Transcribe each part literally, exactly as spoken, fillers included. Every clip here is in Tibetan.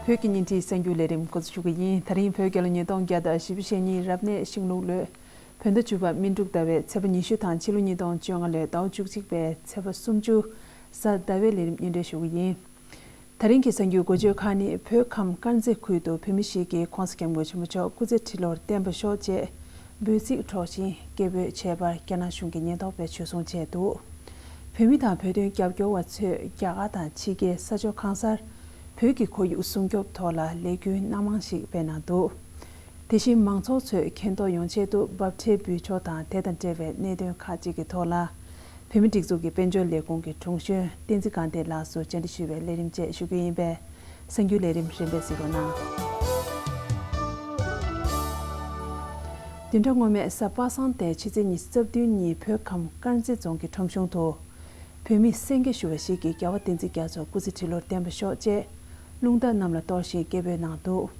བོད་ཀྱི་བརྙན་འཕྲིན་གསར་འགྱུར་ལས་རིམ་འགོ་འཛུགས་ཞུ་གི་ཡིན། ད་རིང་བོད་རྒྱལ་ལོ་ཉིས་སྟོང་བརྒྱ་དང་བཞི་བཅུ་ཞེ་གཉིས་རབ་གནས་ཤིང་ལུག་ལོའི་བོད་ཟླ་བཅུ་པ་སྨིན་དྲུག་ཟླ་བའི་ཚེས་པ་ཉི་ཤུ་དང་ཕྱི་ལོ་ཉིས་སྟོང་བཅོ་ལྔ་ལོའི་ཟླ་བ་བཅུ་གཅིག་པའི་ཚེས་པ་སུམ་ཅུ། གཟའ་ཟླ་བའི་ལས་རིམ་སྙན་སྒྲོན་ཞུ་གི་ཡིན། ད་རིང་གི་གསར་འགྱུར་འགོ་བརྗོད་ཁག་ནི། བོད་ཁམས་དཀར་མཛེས་ཁུལ་དུ་བོད་མི་ཞིག་གིས་༧གོང་ས་༧སྐྱབས་མགོན་ཆེན་པོ་མཆོག་སྐུ་ཚེ་ཁྲི་ལོར་བརྟན་པར་ཤོག་ཅེས་འབོད་ཚིག་སྒྲོག་བཞིན་སྐད་འབོད་བྱས་པར་རྒྱ་ནག་གཞུང་གི་ཉེན་རྟོག་པས་འཇུ་བཟུང་བྱས་འདུག། བོད་མི་དང་བོད་དོན་རྒྱབ་སྐྱོར་བ་ཚོས་རྒྱ་གར་དང་ཕྱི་རྒྱལ་ས་ཕྱོགས་གང་སར་བོད་ཀྱི་ཁོར་ཡུག་སྲུང་སྐྱོབ་ཐོག་ལ་ལས་འགུལ་སྣ་མང་ཞིག་སྤེལ་གནང་འདུག། དེ་བཞིན་མང་ཚོགས་ཚོས་མཁྱེན་རྟོགས་ཡོང་ཆེད་དུ་འབབ་ཁྲལ་འབུལ་ཕྱོགས་དང་དེ་དང་འབྲེལ་བའི་གནད་དོན་ཁག་ཅིག་གི་ཐོག་ལ། བོད་མིའི་སྒྲིག་འཛུགས་ཀྱི་དཔལ་འབྱོར་ལས་ཁུངས་ཀྱི་དྲུང་གཞོན་བསྟན་འཛིན་དགའ་ལྡན་ལགས་སུ་བཅར་འདྲི་ཞུས་པའི་ལས་རིམ་བཅས་ཞུ་རྒྱུ་ཡིན་པས། གསར་འགྱུར་ལས་རིམ་རིམ་པས་གཟིགས་རོགས་གནང་། བདུན་ཕྲག་སྔོན་མའི་གཟའ་པ་སངས་ཏེ་ཕྱི་ཚེས་ཉི་ཤུ་རྩ་བདུན་ཉིན་བོད་ཁམས་དཀར་མཛེས་རྫོང་གི་ཁྲོམ་གཞུང་དུ། བོད་མི་གསན་རྒྱ་ཞུ་བ་ཞིག་གིས་རྒྱལ་བ་བསྟན་འཛིན་རྒྱ་མཚོ་སྐུ་ཚེ་ཁྲི་ལོར་བརྟན་པར་ཤོག་ཅེས་རླུང་རྟ་གནམ་ལ་གཏོར་བཞིན་སྐད་འབོད་གནང་འདུག།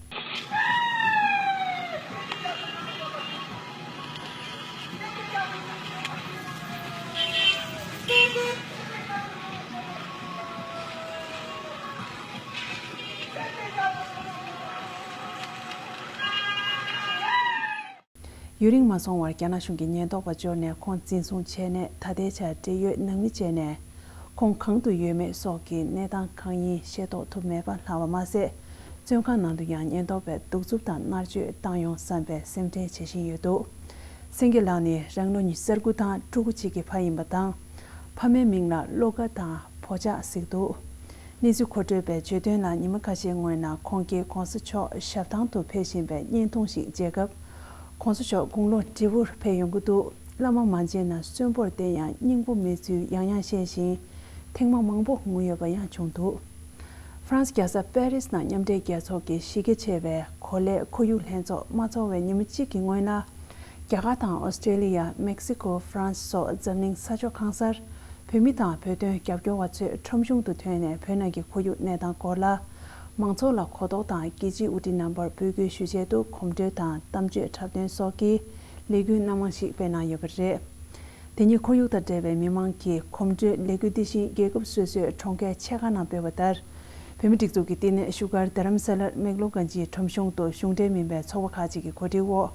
ཡུན་རིང་མ་སོང་བར་རྒྱ་ནག་གཞུང་གིས་ཉེན་རྟོག་པ་འབྱོར་ནས་ཁོང་འཛིན་བཟུང་བྱས་ནས་ད་ལྟའི་ཆར་འབྲེལ་ཡོད་ནང་མི་བཅས་ནས་ཁོང་གང་དུ་ཡོད་མེད་སོགས་ཀྱི་གནས་སྟངས་གང་ཡིན་ཤེས་རྟོགས་ཐུབ་མེད་པ་ལྷག་པ་མ་ཟད། བཙོན་ཁང་ནང་དུ་ཡང་ཉེན་རྟོག་པས་གདུག་རྩུབ་དང་མནར་གཅོད་བཏང་ཡོང་བསམ་པའི་སེམས་ཁྲལ་བྱེད་བཞིན་ཡོད་འདུག། སེང་གེ་ལགས་ནི་རང་ལོ་ཉི་ཤུ་རྩ་དགུ་དང་ཕྲུ་གུ་གཅིག་གི་ཕ་ཡིན་པ་དང་། ཕ་མའི་མིང་ལ་བློ་དགའ་དང་བོ་ཅག་གཟིགས་འདུག། གནས་ཚུལ་མཁོ་སྤྲོད་པས་བརྗོད་དོན་ལ་ཉི་མ་ཁ་ཤས་སྔོན་ལ་ཁོང་གིས་༧གོང་ས་མཆོག་ཞབས་ཐང་དུ་ཕེབས་བཞིན་པའི་བརྙན་ཐུང་ཞིག་མཇལ་སྐབས། ༧གོང་ས་མཆོག་དགུང་ལོ་བགྲེས་པོར་ཕེབས་ཡོང་གི་འདུག། བླ་མ་མ་མཇལ་ན་གསོན་པོར་བསྟེན་ཡང་སྙིང་པོ་མེད་ཚུལ་ཡང་ཡང་བཤད་བཞིན། ཐེངས་མ་མང་པོ་ངུ་ཡོད་པ་ཡང་བྱུང་འདུག། ཧྥ་རན་སི་རྒྱལ་ས་པེ་རིས་ནང་མཉམ་འབྲེལ་རྒྱལ་ཚོགས་ཀྱི་གཞི་རྒྱ་ཆེ་བའི་གོ་ལའི་ཁོར་ཡུག་ལྷན་ཚོགས་མ་ཚོགས་བའི་ཉིན་མོ་གཅིག་གི་སྔོན་ལ། རྒྱ་གར་དང་ཨོ་སི་ཀྲེ་ལི་ཡ། མེག་སི་ཀོ། ཧྥ་རན་སི་སོགས་འཛམ་གླིང་ས་ཕྱོགས་གང་སར། བོད་མི་དང་བོད་དོན་རྒྱབ་སྐྱོར་བ་ཚོས་ཁྲོམ་གཞུང་དུ་ཐོན་ནས་བོད་ནང་གི་ཁོར་ཡུག་གནས་སྟངས་སྐོར་ལ། མང་ཚོགས་ལ་གོ་རྟོགས་དང་རྒྱལ་སྤྱིའི་དབུ་ཁྲིད་རྣམ་པར་འབོད་སྐུལ་ཞུ་ཆེད་དུ་གོམ་བགྲོད་དང་གཏམ་བརྗོད་འཁྲབ་སྟོན་སོགས་ཀྱི་ལས་འགུལ་སྣ་མང་ཞིག་སྤེལ་གནང་ཡོད་པ་རེད། དེ་ཉིན་ཁོར་ཡུག་དང་འབྲེལ་བའི་མི་མང་གི་གོམ་བགྲོད་ལས་འགུལ་འདི་བཞིན་རྒྱལ་ཁབ་སོ་སོའི་གྲོང་ཁྱེར་ཆེ་ཁག་ནང་སྤེལ་བ་ལྟར། བོད་མིའི་སྒྲིག་འཛུགས་ཀྱི་བསྟི་གནས་བཞུགས་སྒར་རྡ་རམ་ས་ལར་མེག་ལོ་གན་ཇིའི་ཁྲོམ་གཞུང་དུ་གཞུང་འབྲེལ་མིན་པའི་ཚོགས་པ་ཁག་ཅིག་གི་གོ་སྒྲིག་འོག།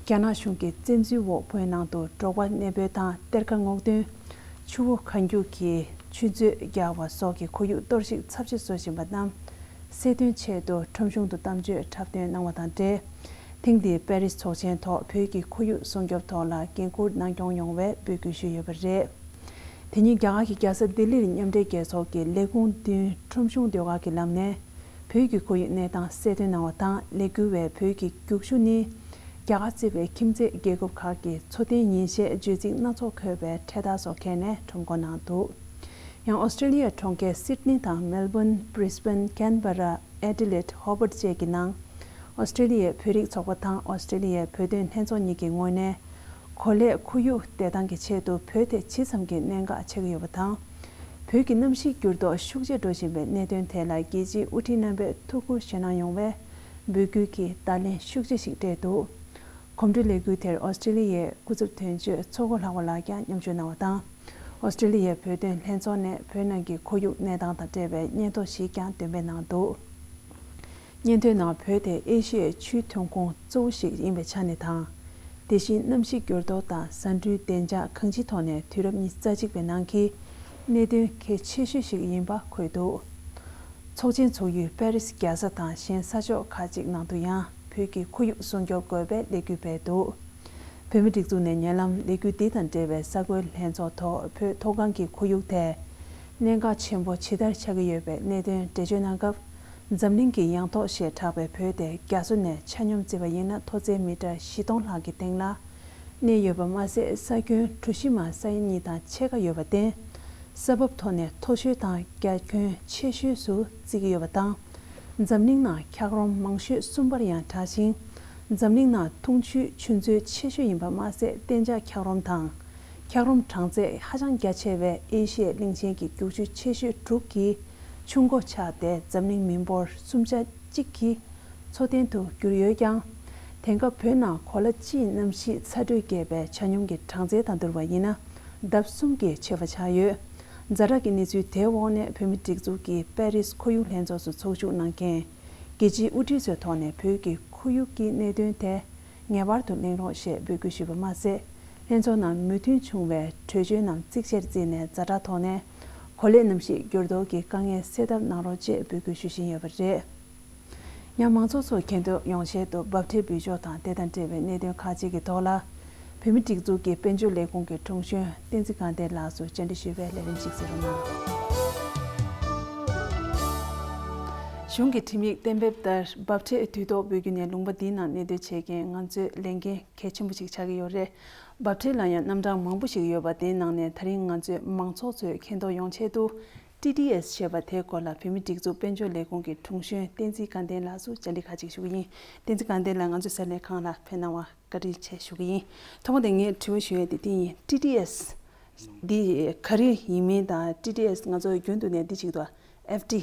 རྒྱ་ནག་གཞུང་གིས་བཙན་འཛུལ་འོག་བོད་ནང་དུ་འབྲོག་པ་གནས་སྤོས་དང་གཏེར་ཁ་སྔོག་འདོན། ཆུ་བོ་ཁ་འགྱུར་གྱི་ཆུ་མཛོད་རྒྱག་པ་སོགས་ཀྱི་ཁོར་ཡུག་གཏོར་བཤིག་ཚབས་ཆེ་བཟོ་བཞིན་པ་རྣམས་སེལ་དོན་ཆེད་དུ་ཁྲོམ་གཞུང་དུ་གཏམ་བརྗོད་འཁྲབ་སྟོན་གནང་བ་དང་འབྲེལ། ཐེངས་འདིའི་པེ་རིས་ཚོགས་ཆེན་ཐོག་བོད་ཀྱི་ཁོར་ཡུག་སྲུང་སྐྱོབ་ཐོག་ལ་འགན་འཁུར་གནང་སྐྱོང་ཡོང་བའི་འབོད་སྐུལ་ཞུས་ཡོད་པ་རེད། དེ་ཉིན་རྒྱ་གར་གྱི་རྒྱལ་ས་ལྡི་ལིར་མཉམ་འབྲེལ་རྒྱལ་ཚོགས་ཀྱི་ལས་ཁུངས་མདུན་ཁྲོམ་གཞུང་ཟློས་གར་གྱི་ལམ་ནས། བོད་ཀྱི་ཁོར་ཡུག་གནས་སྟངས་གསལ་སྟོན་གནང་བ་དང་། ལས་འགུལ་བས་བོད་ཀྱི་རྒྱུག་ཤུགས་ནི་རྒྱ་གར་གཙོས་པའི་ཁྱིམ་མཚེས་རྒྱལ་ཁབ་ཁག་གི་འཚོ་རྟེན་ཉིན་བཤད་བརྗོད་ཚིག་སྣ་ཚོགས་འཁོད་པའི་འཕྲེད་དར་སོགས་ཁྱེར་ནས་ཁྲོམ་སྐོར་གནང་འདུག། ཡང་ཨོ་སི་ཀྲེ་ལི་ཡའི་གྲོང་ཁྱེར་སིད་ནི་དང་མེལ་བོན། བྷི་རིས་བྷེན། ཀན་བྷ་ར། ཨེ་ཌི་ལེད། ཧོ་བརྡ་བཅས་ཀྱི་ནང་། ཨོ་སི་ཀྲེ་ལི་ཡའི་བོད་རིགས་ཚོགས་པ་དང་ཨོ་སི་ཀྲེ་ལི་ཡའི་བོད་དོན་ལྷན་ཚོགས་གཉིས་ཀྱི་ངོས་ནས། གོ་ལའི་ཁོར་ཡུག་བདེ་ཐང་གི་ཆེད་དུ་བོད་དེ་ཇི་ཙམ་གྱི་གནད་འགག་ཆགས་ཀྱི་ཡོད་པ་དང་། བོད་ཀྱི་གནམ་གཤིས་འགྱུར་ལྡོག་ཤུགས་ཆེ་འགྲོ་བཞིན་པའི་གནད་དོན་ཐད་ལ་རྒྱལ་སྤྱིའི་དབུ་ཁྲིད་རྣམ་པས་ཐུགས་ཁུར་བཞེས་གནང་ཡོང་བའི་འབོད་སྐུལ་གྱི་བརྡ་ལན་ཤུགས་ཆེ་ཞིག་སྤྲད་འདུག། གོམ་བགྲོད་ལས་འགུལ་དེར་ཨོ་སི་ཀྲེ་ལི་ཡའི་སྐུ་ཚབ་དོན་གཅོད་ཚོགས་འཁོར་ལྷག་པ་ལགས་ཀྱང་མཉམ་ཞུགས་གནང་བ་དང་། ཨོ་སི་ཀྲེ་ལི་ཡའི་བོད་དོན་ལྷན་ཚོགས་ནས་བོད་ནང་གི་ཁོར་ཡུག་གནས་སྟངས་དང་འབྲེལ་བའི་སྙན་ཐོ་ཞིག་ཀྱང་འདོན་སྤེལ་གནང་འདུག། སྙན་ཐོའི་ནང་བོད་དེ་ཨེ་ཤི་ཡའི་ཆུའི་ཐོན་ཁུངས་གཙོ་བོ་ཞིག་ཡིན་པའི་ཆ་ནས་དང་། དེ་བཞིན་གནམ་གཤིས་འགྱུར་ལྡོག་དང་ཟ་འབྲུའི་བདེ་འཇགས་གང་ཅིའི་ཐོག་ནས་དུས་རབས་ཉི་ཤུ་རྩ་གཅིག་པའི་ནང་གི་གནད་དོན་གལ་ཆེ་ཤོས་ཤིག་ཡིན་པ་འཁོད་འདུག། ཚོགས་ཆེན་ཚོགས་ཡུལ་པེ་རིས་རྒྱལ་ས་དང་གཞན་ས་ཕྱོགས་ཁག་ཅིག་ནང་དུ་ཡང་བོད་ཀྱི་ཁོར་ཡུག་སྲུང་སྐྱོབ་དགོས་པའི་ལས་འགུལ་སྤེལ་འདུག། བོད་མིའི་སྒྲིག་འཛུགས་ནས་ཉེ་ལམ་ལས་འགུལ་འདི་དང་འབྲེལ་བའི་གསར་འགོད་ལྷན་ཚོགས་ཐོག་བོད་མཐོ་སྒང་གི་ཁོར་ཡུག་དེ་གནད་འགག་ཆེན་པོ་ཇི་ལྟར་ཆགས་ཀྱི་ཡོད་པའི་གནད་དོན་འགྲེལ་བརྗོད་གནང་སྐབས། འཛམ་གླིང་གི་ཡང་ཐོག་ཞེས་གྲགས་པའི་བོད་དེ་རྒྱ་མཚོ་ནས་ཆ་སྙོམས་བརྩིས་པ་ཡིན་ན་མཐོ་ཚད་མི་ཊར་བཞི་སྟོང་ལྷག་གི་སྟེང་ལ་གནས་ཡོད་པ་མ་ཟད། ས་ཁྱོན་གྲུ་བཞི་མ་ས་ཡ་གཉིས་དང་ཕྱེད་ཀ་ཡོད་པར་བརྟེན། ས་བབ་ཐོག་ནས་མཐོ་ཤོས་དང་རྒྱ་ཁྱོན་ཆེ་ཤོས་སུ་བརྩི་གི་ཡོད་པ་དང་། འཛམ་གླིང་ནང་འཁྱགས་རོམ་མང་ཤོས་གསུམ་པར་ཡང་གྲགས་ཤིང་། འཛམ་གླིང་ནང་འཐུང་ཆུའི་ཆུ་མཛོད་ཆེ་ཤོས་ཡིན་པ་མ་ཟད། གཏན་འཇགས་འཁྱགས་རོམ་དང་། འཁྱགས་རོམ་གྲངས་ཚད་ཧ་ཅང་རྒྱ་ཆེ་བའི་ཨེ་ཤི་ཡའི་གླིང་ཆེན་གྱི་རྒྱུག་ཆུ་ཆེ་ཤོས་དྲུག་གི་ཆུ་མགོ་ཆགས་ཏེ། འཛམ་གླིང་མི་འབོར་གསུམ་ཆ་གཅིག་གི་འཚོ་རྟེན་དུ་གྱུར་ཡོད་ཀྱང་། དེང་སྐབས་བོད་ནང་གོ་ལ་སྤྱིའི་གནམ་གཤིས་ཚ་དྲོད་རྒྱས་པའི་ཆ་སྙོམས་ཀྱི་གྲངས་ཚད་དང་བསྡུར་བ་ཡིན་ན་ལྡབ་གསུམ་གྱིས་ཆེ་བ་ཆགས་ཡོད། ཛ་དྲག་གི་གནས་ཚུལ་དེའི་འོག་ནས་བོད་མིའི་སྒྲིག་འཛུགས་ཀྱི་པེ་རིས་ཁོར་ཡུག་ལྷན་ཚོགས་སུ་ཚོགས་ཞུགས་གནང་མཁན། རྒྱལ་སྤྱིའི་དབུ་ཁྲིད་ཚོའི་ཐོག་ནས་བོད་ཀྱི་ཁོར་ཡུག་གི་གནད་དོན་ཐད་ངེས་པར་དུ་གླེང་རོགས་ཞེས་འབོད་སྐུལ་ཞུས་པ་མ་ཟད། ལྷན་ཚོགས་ནང་མོས་མཐུན་བྱུང་བའི་གྲོས་ཆོད་རྣམས་གཙིགས་ཆེར་བརྩིས་ནས་ཛ་དྲག་ཐོག་ནས་གོ་ལའི་གནམ་གཤིས་འགྱུར་ལྡོག་གི་དཀའ་ངལ་སེལ་ཐབས་གནང་རོགས་ཅེས་འབོད་སྐུལ་ཞུ་བཞིན་ཡོད་པ་རེད། ཡང་མང་ཚོགས་ཚོ་མཁྱེན་རྟོགས་ཡོང་ཆེད་དུ་འབབ་ཁྲལ་འབུལ་ཕྱོགས་དང་དེ་དང་འབྲེལ་བའི་གནད་དོན་ཁག་ཅིག་གི་ཐོག་ལ། བོད་མིའི་སྒྲིག་འཛུགས་ཀྱི་དཔལ་འབྱོར་ལས་ཁུངས་ཀྱི་དྲུང་གཞོན་བསྟན་འཛིན་དགའ་ལྡན་ལགས་སུ་བཅར་འདྲི་ཞུས་པའི་ལས་རིམ་ཞིག་གསན་རོགས་གནང་། གཞུང་གི་ཁྲིམས་ཡིག་གཏན་འབེབས་ལྟར་འབབ་ཁྲལ་དུས་ཐོག་འབུལ་རྒྱུ་ནི་ལུང་པ་འདིའི་ནང་གནས་སྡོད་བྱེད་མཁན་ང་ཚོའི་ལས་འགན་གལ་ཆེན་པོ་ཞིག་ཆགས་ཀྱི་ཡོད་རེད། འབབ་ཁྲལ་ལ་ཡང་རྣམ་གྲངས་མང་པོ་ཞིག་ཡོད་པ་དེའི་ནང་ནས་ད་རིང་ང་ཚོས་མང་ཚོགས་ཚོས་མཁྱེན་རྟོགས་ཡོང་ཆེད་དུ། ཊི་ཌི་ཨེསི་ཞེས་པ་དེའི་སྐོར་ལ་བོད་མིའི་སྒྲིག་འཛུགས་དཔལ་འབྱོར་ལས་ཁུངས་ཀྱི་དྲུང་གཞོན་བསྟན་འཛིན་དགའ་ལྡན་ལགས་སུ་བཅར་འདྲི་ཁག་ཅིག་ཞུ་གི་ཡིན། བསྟན་འཛིན་དགའ་ལྡན་ལགས་ང་ཚོའི་གསར་ལས་ཁང་ལ་ཕེབས་གནང་བར་བཀའ་དྲིན་ཆེ་ཞུ་གི་ཡིན། ཐོག་མ་དེ་ངས་དྲི་བ་ཞུ་ཡས་དེ་འདི་ཡིན། ཊི་ཌི་ཨེསི་འདི་ག་རེ་ཡིན་མིན་དང་ཊི་ཌི་ཨེསི་ང་ཚོ་རྒྱུན་དུ་ནས་འདི་ཅིག་འདུག་ཨེཕ་ཌི་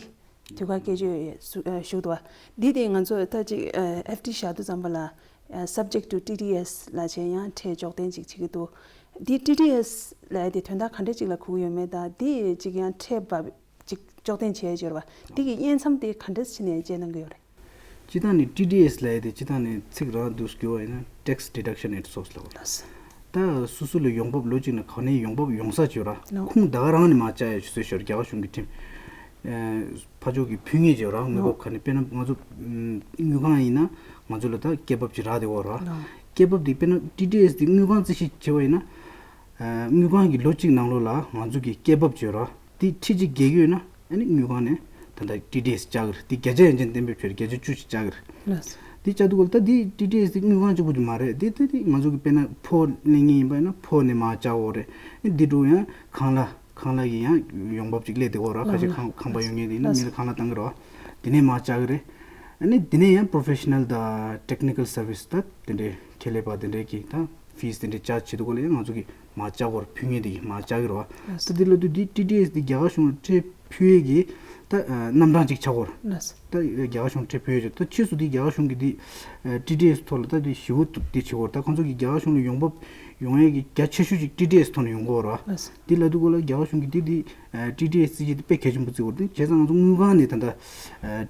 དུས་བཀག་བཀས་བཅད་ཞུ་འདུག་འདི་དེ་ང་ཚོ་ད་ཅིག་ཨེཕ་ཌི་བཞག་དུས་ཙམ་པ་ལ། Subject to ཊི་ཌི་ཨེསི་ལབ་བྱས་ཡང་ཁྲལ་འཇོག་གཏན་ཅིག་བྱེད་ཀྱི་འདུག་འདི་ཊི་ཌི་ཨེསི་ལབ་ཡ་དེ་དོན་དག་ག་འདྲ་ཅིག་ལ་གོ་གི་ཡོད་མེད་དང་འདི་ཅིག་ཡང་ཁྲལ་འབབ་ཅིག་འཇོག་གཏན་བྱས་ཡོད་རེད་བ། འདི་གི་དབྱེ་མཚམས་དེ་ག་འདྲ་བྱས་ནས་དཔྱད་གནང་གི་ཡོད་རེད། སྤྱིར་བཏང་ནི་ཊི་ཌི་ཨེསི་ལབ་ཡ་དེ་སྤྱིར་བཏང་ནི་ཚིག་རང་འདུག་སྐྱོར་བ་ཡིན་ན་Tax Deduction at Source ལབ་རེད། ད་སོ་སོ་ལ་ཡོང་འབབ་ལོ་གཅིག་ནང་ག་ནས་ཡོང་འབབ་ཡོང་ས་ཅིག་ཡོད་ར། ཁུངས་ད་ག་རང་ནས་མར་བཅག་ཡ་ཅིག་བཟོས་ཤོར་རྒྱ་གར་གཞུང་གི་ཁྲིམས། ཕར་ཕྱོགས་ཀྱི་ཕུལ་ངེས་བྱས་ར་དངོས་འབབ་ག་ནས་དཔེར་ན་ང་ཚོ་དངུལ་ཁང་ཡིན་ན་ང་ཚོ་ལ་ད་སྐྱེད་འབབ་ཅིག་རག་བསྡད་ཡོད་ར། སྐྱེད་འབབ་དེ་དཔེར་ན་ཊི་ཌི་ཨེསི་དེ་དངུལ་ཁང་རྩིས་ཞིབ་བྱས་པ་ཡིན་ན། དངུལ་ཁང་གི་ལོ་གཅིག་ནང་ལོགས་ལ་ང་ཚོ་གི་སྐྱེད་འབབ་ཅིག་ཡོད་ར། དེ་ཁྲི་གཅིག་བརྒལ་གྱི་ཡོད་ན་ཨ་ནི་དངུལ་ཁང་ནས་ད་ལྟ་ཊི་ཌི་ཨེསི་བཅག་གི་རེད། དེ་བརྒྱ་ཆ་ཡན་ཆད་གཏན་འབེབས་བྱས་རེད། བརྒྱ་ཆ་བཅུ་ཞིག་བཅག་གི་རེད། དེ་བཅག་དུས་སྐབས་ལ་ད་དེ་ཊི་ཌི་ཨེསི་དེ་དངུལ་ཁང་གཅིག་པུ་དེ་མ་རེད། དེ་ད་དེ་ང་ཚོ་གི་དཔེར་ན་ཕོ་གླེང་མཁན་ཡིན་པ་ཡིན་ན་ཕོ་ནས་མར་བཅག་འོ་རེད། ཨ་ནི་དེ་འགྲོ་ཡང་ཁང་གླ། ཁང་གླ་གི་ཡང་ཡོང་འབབ་ཅིག་སླེབས་བསྡད་ཡོད་ར། ཁ་ཤས་ཁང་ཁང་པ་ཡོད་མཁན་དེ་ཡིན་ན་མི་ལ་ཁང་གླ་བཏང་གི་རེད་བ། དེ་ནས་མར་བཅག་གི་རེད། ཨ་ནི་དེ་ནས་ཡང་Professional དང་Technical Service ད་དེ་འདྲའི་ཁེ་ལས་པ་དེ་འདྲའི་གི་ད་ཕིས་དེ་འདྲའི་ཅར་ཇི་བྱེད་དུས་སྐབས་ལ་ཡང་ང་ཚོ་གི་མར་བཅག་གི་རེད། ཕུལ་མཁན་དེ་གི་མར་བཅག་གི་རེད་བ། ད་དེ་ལ་དུས་དེ་ཊི་ཌི་ཨེསི་དེ་རྒྱ་གར་གཞུང་ལ་ཁྲལ་ཕུལ་ཡས་ཀྱི་ད་རྣམ་གྲངས་ཅིག་ཆགས་ཡོད་རེད། ད་རྒྱ་གར་གཞུང་ཁྲལ་ཕུལ་ཡས་ཅིག་ད་ཕྱིས་སུ་དེ་རྒྱ་གར་གཞུང་གི་དེ་ཊི་ཌི་ཨེསི་ཐོག་ལ་ད་དེ་ཞེ་པོ་དེ་བྱེད་ཀྱི་ཡོད་རེད། ད་ཁོང་ཚོ་གི་རྒྱ་གར་གཞུང་ལ་ཡོང་འབབ་ཡོང་ཡས་ཀྱི་རྒྱ་ཆེ་ཤོས་ཅིག་ཊི་ཌི་ཨེསི་ཐོག་ནས་ཡོང་གི་ཡོད་རེད་བ། དེ་ལབ་དུས་སྐབས་ལ་རྒྱ་གར་གཞུང་གི་དེ་དེ་ཊི་ཌི་ཨེསི་རྩིས་གཞི་དེ་དཔེ་གལ་ཆེན་པོ་བརྩི་དགོས་རེད། བྱས་ཙང་ང་ཚོ་དངུལ་ཁང་ནས་ད་ལྟ་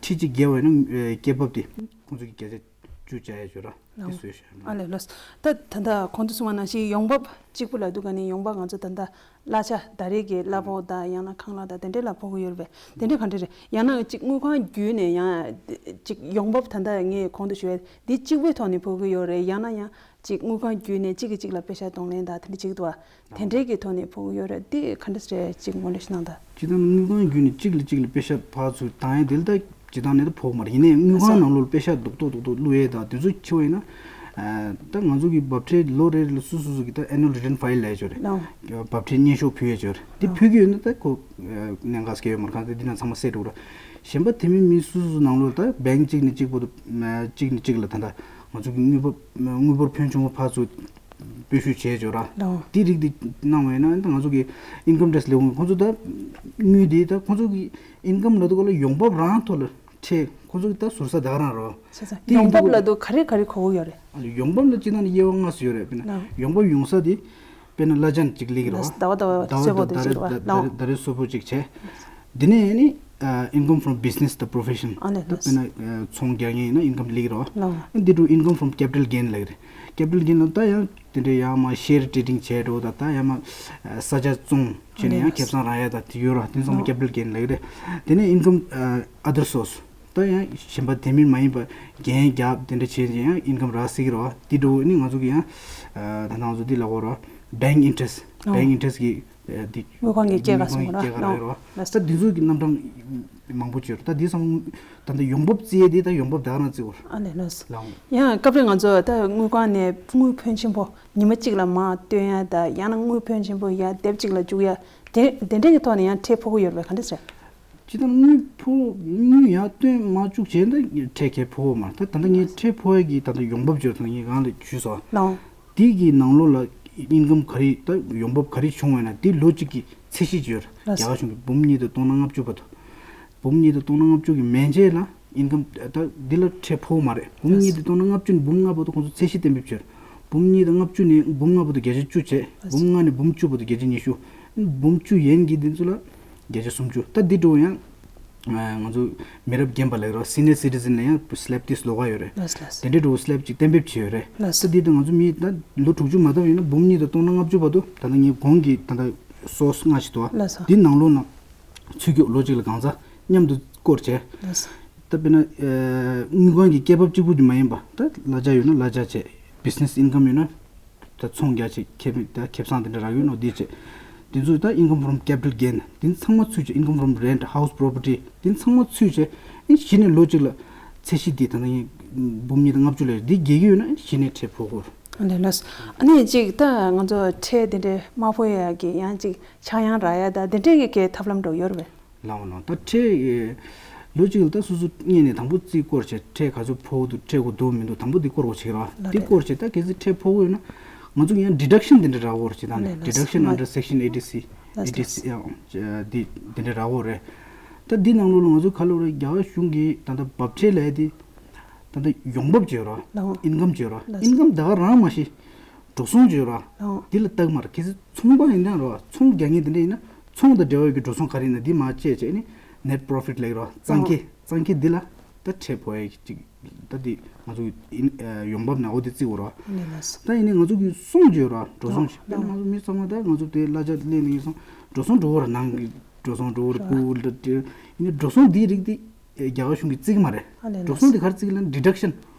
ཁྲི་གཅིག་བརྒལ་བ་ཡིན་ན་སྐྱེད་འབབ་དེ་ཁོང་ཚོ་གི་བརྒྱ་ཆ་བཅུ་བཅག་ཡས་ཅིག་ཡོད་རེད། དེ་བཟོས་ཤག་ཨ་ལས་ལགས། ད་ད་ལྟ་གོང་དུ་གསུངས་པ་ནང་བཞིན་ཡོང་འབབ་གཅིག་པུ་ལབ་དུས་ག་ནས་ཡོང་འབབ་ང་ཚོ་ད་ལྟ་གླ་ཆ་ད་རེས་ཀྱི་གླ་ཕོགས་དང་ཡང་ན་ཁང་གླ་དང་དེ་འདྲས་ལ་ཕོག་གི་ཡོད་རེད་པས། དེ་འདྲས་ག་འདྲས་རེད། ཡང་ན་གཅིག་དངུལ་ཁང་བརྒྱུད་ནས་ཡང་གཅིག་ཡོང་འབབ་ད་ལྟ་ངས་གོང་དུ་ཞུས་པ་འདི་གཅིག་པུའི་ཐོག་ནས་ཕོག་གི་ཡོད་རེད། ཡང་ན་ཡང་གཅིག་དངུལ་ཁང་བརྒྱུད་ནས་གཅིག་གིས་གཅིག་ལ་པེ་ཤག་གཏོང་ལེན་དང་དེ་འདྲ་གཅིག་འདུག་བ། དེ་འདྲའི་གི་ཐོག་ནས་ཕོག་གི་ཡོད་རེད། འདི་ག་འདྲ་རེད་གཅིག་ངོ་སྤྲོད་ཞིག་གནང་དང་། སྤྱིར་བཏང་དངུལ་ཁང་བརྒྱུད་ནས་གཅིག་ལ་གཅིག་ལ་པེ་ཤག་ཕར་ཚུར་བཏང་ཡས་དེ་ལ་ད་སྤྱིར་བཏང་ནས་ད་ཕོག་མ་རེད། ཡིན་ནའི་དངུལ་ཁང་ནང་ལོགས་ལ་པེ་ཤག་རྡོག་རྡོག་རྡོག་རྡོག་བླུག་ཡས་དང་དེ་ཚོ་བྱེད་པ་ཡིན་ན། ད་ང་ཚོ་གི་འབབ་ཁྲལ་ལོ་རེ་རེ་ལ་སུ་སུ་སུ་གི་ད་Annual Return File ལབ་ཡས་ཅིག་ཡོད་རེད། འབབ་ཁྲལ་སྙན་ཤོག་ཕུལ་ཡས་ཅིག་ཡོད་རེད། དེ་ཕུལ་གི་ཡོད་ན་ད་ཁོ་གནད་འགག་ག་ཡོད་མ་རེད། གང་ལྟར་འདི་ནང་ཚང་མ་གསལ་འགྲོ་གི་རེད། གཞན་པ་དེ་མིན་མི་སུ་སུ་ནང་ལོགས་ད་བེང་གཅིག་ནས་གཅིག་བར་དུ་གཅིག་ནས་གཅིག་ལ་ད་ལྟ་ང་ཚོ་གི་དངུལ་འབབ་དངུལ་འབོར་ཕོན་ཆུང་བ་ཕར་ཚུར་སྤོ་བཤུད་བྱས་ཅིག་ཡོད་ར། ལགས། དེ་རིགས་དེ་གནང་བ་ཡིན་ན་ད་ང་ཚོ་གི་Income Tax ལས་ཁུངས་ཁོང་ཚོ་ད་དངུལ་དེ་ད་ཁོང་ཚོ་གི་Income ལབ་དུས་སྐབས་ལ་ཡོང་འབབ་རང་ཐོག་ལ་ཁྲལ་ཁོང་ཚོ་གི་ད་ཟུར་ས་ད་ག་རང་རེད་བ། བྱས་ཙང་དེ་ཡིན་ཡོང་འབབ་དུས་ལབ་དུས་ག་རེ་ག་རེ་གོ་གི་ཡོད་རེད། ཡོང་འབབ་ལ་སྤྱིར་བཏང་ནས་དབྱེ་བ་ལྔ་ཙམ་ཡོད་རེད། དཔེར་ན་ལགས། ཡོང་འབབ་ཡོང་ས་དེ་དཔེར་ན་གླ་ཆ་གཅིག་སླེབས་ཀྱི་རེད་བ། ཟླ་བ་ཟླ་བ་ཟླ་བ་གསོལ་པོ་དེ་ཅིག་རེད་བ། ཟླ་ལགས། ཟླ་རེ་གསོལ་པོ་ཅིག་བྱས། དེ་ནས་ནི་Income from Business དང་Profession ཨ་ནི་ད་དཔེར་ན་ཚོང་རྒྱག་མཁན་ཡིན་ན་Income སླེབས་ཀྱི་རེད་བ། ལགས། འདི་འདྲ་Income from Capital Gain ལབ་ཀྱི་རེད། Capital Gain ལ་ད་ཡང་དེ་འདྲའི་ཡང་མ་Share Trading བྱས་འགྲོ་ད་ད་ཡང་མ་ས་ཆ་བཙོང་བྱས་ནས་ཡང་ཨ་ནི་ཁེ་བཟང་རག་ཡ་ད་དེ་ཡོད་ར། དེ་ཚང་མ་Capital Gain ལབ་ཀྱི་རེད། དེ་ནས་Income Other Source ད་ཡང་གཞན་པ་དེ་མིན་མ་ཡིན་པ་རྒྱན་རྒྱབ་དེ་འདྲ་བྱས་ནས་ཡང་Income རག་སྲིད་ཀྱི་རེད་བ། དེ་འདྲ་བོ་ནི་ང་ཚོ་གི་ཡང་ད་ང་ཚོ་འདི་ལབ་དགོས་རེད་བ། Bank Interest Bank Interest གི་དེ་དངུལ་ཁང་གི་སྐྱེད་ཀ་སོང་ར། སྐྱེད་ཀ་རག་ཡོད་རེད་བ། ད་འདི་ཚོ་གི་རྣམ་གྲངས་མང་པོ་ཅིག་ཡོད་རེད། ད་འདི་ཚང་མ་ད་ལྟ་ཡོང་འབབ་རྩིས་ཡས་དེ་ད་ཡོང་འབབ་ད་ག་རང་རྩིས་དགོས་རེད། ཨ་ནི་ལགས། ལགས། ཡང་སྐབས་རེ་ང་ཚོ་ད་དངུལ་ཁང་ནས་དངུལ་ཕོན་ཆེན་པོ་ཉི་མ་གཅིག་ལ་མར་བཏོན་ཡ་ད་ཡང་ན་དངུལ་ཕོན་ཆེན་པོ་ཡར་དེབ་གཅིག་ལ་བཅུག་ཡ་དེ་དེ་འདྲས་ཀྱི་ཐོག་ནས་ཡང་ཁྲལ་ཕོག་གི་ཡོད་རེད་པས། ག་འདྲས་རེད། ཅི་ལྟར་དངུལ་ཕོགས་དངུལ་ཡར་བཏོན་མར་བཅུག་བྱས་ན་ཁྲལ་གས་ཕོག་གི་མ་རེད། ད་ད་ལྟ་ངས་ཁྲལ་ཕོག་ཡ་གི་ད་ལྟ་ཡོང་འབབ་བརྗོད་ད་ངས་གང་ལ་ཞུས་སོང་། ལགས། དེ་གི་ནང་ལོགས་ལ་Income ག་རེ་ད་ཡོང་འབབ་ག་རེ་བྱུང་བ་ཡིན་ན་དེ་ལོ་གཅིག་གི་ཚད་གཞི་ཅིག་ཡོད་རེད། ལགས། རྒྱ་གར་གཞུང་གི་འབུམ་གཉིས་དང་སྟོང་ཕྲག་ལྔ་བཅུ་བར་དུ། འབུམ་གཉིས་དང་སྟོང་ཕྲག་ལྔ་བཅུ་གི་མན་ཆད་ལ་Income ད་འདི་ལ་ཁྲལ་ཕོག་གི་མ་རེད། འབུམ་གཉིས་དང་སྟོང་ཕྲག་ལྔ་བཅུ་ནས་འབུམ་ལྔ་བར་དུ་ཁོང་ཚོ་ཚད་གཞི་གཏན་འབེབས་བྱས་རེད། འབུམ་གཉིས་དང་ལྔ་བཅུ་ནས་འབུམ་ལྔ་བར་དུ་བརྒྱ་ཆ་བཅུ་བྱས། འབུམ་ལྔ་ནས་འབུམ་བཅུ་བར་དུ་བརྒྱ་ཆ་ཉི་ཤུ། འབུམ་བཅུ་ཡན་གྱི་འདི་ཚོ་ལ་བརྒྱ་ཆ་སུམ་ཅུ། ད་འདི་འགྲོ་ཡང་ ང་ཚོ་མི་རབས་རྒན་པ་ལབ་རོགས། སི་ནི་ཡར་སི་ཊི་ཟན་ལ་ཡང་སི་ལེབ་དེ་ལོག་ག་ཡོད་རེད། ལགས་ལགས། དེ་འདྲའི་འགྲོ་སི་ལེབ་ཅིག་གཏན་འབེབས་བྱས་ཡོད་རེད། ལགས། ད་འདི་ད་ང་ཚོ་མི་ད་ལོ་དྲུག་ཅུ་མ་ཐོབ་ཡིན་ན་འབུམ་གཉིས་དང་སྟོང་ཕྲག་ལྔ་བཅུ་བར་དུ་ད་ལྟ་ངའི་གོང་གི་ད་ལྟ་སོ་སོ་ལྔ་ཞིག་འདུག་བ། ལགས་སོ། འདི་ནང་ལོགས་ན་ཚུད་རྒྱུ་ལོ་གཅིག་ལ་གང་ཚ་མཉམ་དུ་བསྐོར་བྱས། ལགས་སོ། ད་དཔེར་ན་དངུལ་ཁང་གི་སྐྱེད་འབབ་གཅིག་པུ་དེ་མ་ཡིན་པ་ད་གླ་ཆ་ཡོད་ན་གླ་ཆ་བྱས། བི་ཛི་ནེ་སི་ཨིན་ཀམ་ཡོད་ན། ད་ཚོང་རྒྱག་ཆེད་ཁེ་ད་ཁེ་བཟང་དེ་འདྲ་རག་ཡོད་ནོ་དེ་བྱས། དེ་ཚོ་ད་income from capital gain དེ་ཚང་མ་ཚུད་ཆེད། Income from rent, house property དེ་ཚང་མ་ཚུད་ཆེད། ཨེ་གཞི་ནས་ལོ་གཅིག་ལ་ཚད་གཞི་དེ་ད་ནི་འབུམ་གཉིས་དང་ལྔ་བཅུ་ལས་དེ་རྒྱལ་གྱི་ཡོད་ན་ཨེ་གཞི་ནས་ཁྲལ་ཕོག་གོ། ཨ་ནི་ལགས། ཨ་ནི་གཅིག་ད་ང་ཚོ་ཁྲལ་དེ་འདྲ་མ་ཕོག་ཡ་གི་ཡང་གཅིག་ཆག་ཡང་རག་ཡ་ད་དེ་འདྲའི་གི་གི་ཐབས་ལམ་འགྲོ་ཡོད་རེད་པས། ལའོ་ལའོ། ད་ཁྲལ་ལོ་གཅིག་ལ་ད་སོ་སོ་སྔོན་ནས་དང་པོ་རྩིས་སྐོར་བྱས། ཁྲལ་ག་ཚོད་ཕོག་འདུག་ཁྲལ་དགོས་འདུག་མི་འདུག་དང་པོ་འདི་སྐོར་དགོས་བྱེད་ར། ལགས་འདི་རེད། སྐོར་བྱས་ད་གལ་སྲིད་ཁྲལ་ཕོག་ཡོད་ན་ང་ཚོ་ཡང་ཌི་ཌག་ཤན་འདི་འདྲ་རག་གོ་ར། ཅི་ད་ནས་ལགས་ལགས། ཌི་ཌག་ཤན་ཨན་ཌར་སེག་ཤན་ཨེ་ཊི་སི། ལགས་ཨེ་ཊི་སི་ལགས། ཡང་འདི་འདི་འདྲ་རག་གོ་རེད། ད་འདི་ནང་ལོགས་ལ་ང་ཚོ་ག་ལབ་ར། རྒྱ་གར་གཞུང་གིས་ད་ལྟ་འབབ་ཁྲལ་ལབ་ཡ་དེ་ད་ལྟ་ཡོང་འབབ་བྱེད་ར། ལའོ། ཨིན་ཀམ་བྱེད་ར། ལགས། ཨིན་ཀམ་ད་ག་རང་མ་ཤེས། འགྲོ་སོང་བྱེད་ར། ལའོ། འདི་ལ་བལྟ་གི་མ་རེད། གལ་སྲིད་ཚོང་པ་ཡིན་ན་ར། ཚོང་རྒྱག་མཁན་དེ་འདྲ་ཡིན་ན་ཚོང་དང་འབྲེལ་བའི་གི་འགྲོ་སོང་ག་རེ་ཡིན་ན་འདི་མར་བཅད་བྱས་ནི་ནེཊ་པོ་རོ་ཕིཊ་ལབ་ཀྱི་ར། གཙང་ཁེ། ཨོ། གཙང་ཁེ་འདི་ལ་ད་ཁྲལ་ཕོག་ཡ་གི་ཅིག་ད་འདི་ང་ཚོ་ཡིན་ཡོང་འབབ་ནང་འོ་དེ་བརྩི་དགོས་ར། ཨ་ནི་ལགས། ད་ཡིན་ནའི་ང་ཚོ་གི་སོང་བྱེད་ར། འགྲོ་སོང་བྱེད། ཨོ། ད་ང་ཚོ་མི་ཚང་མ་ད་ང་ཚོ་དེ་གླ་ཆ་ལེན་ནས་ཡིན་སོང་འགྲོ་སོང་འགྲོ་གོ་ར། ནང་གི་འགྲོ་སོང་འགྲོ་གོ་ར། ཨོ། ཀུ་ལ་དེ་ཡིན་ནའི་འགྲོ་སོང་འདིའི་རིགས་དེ་རྒྱ་གར་གཞུང་གིས་བརྩི་གི་མ་རེད། ཨ་ནི་ལགས། འགྲོ་སོང་དེ་ག་རེ་བརྩི་གི་ལབ་ན་ཌི་ཌག་ཤན།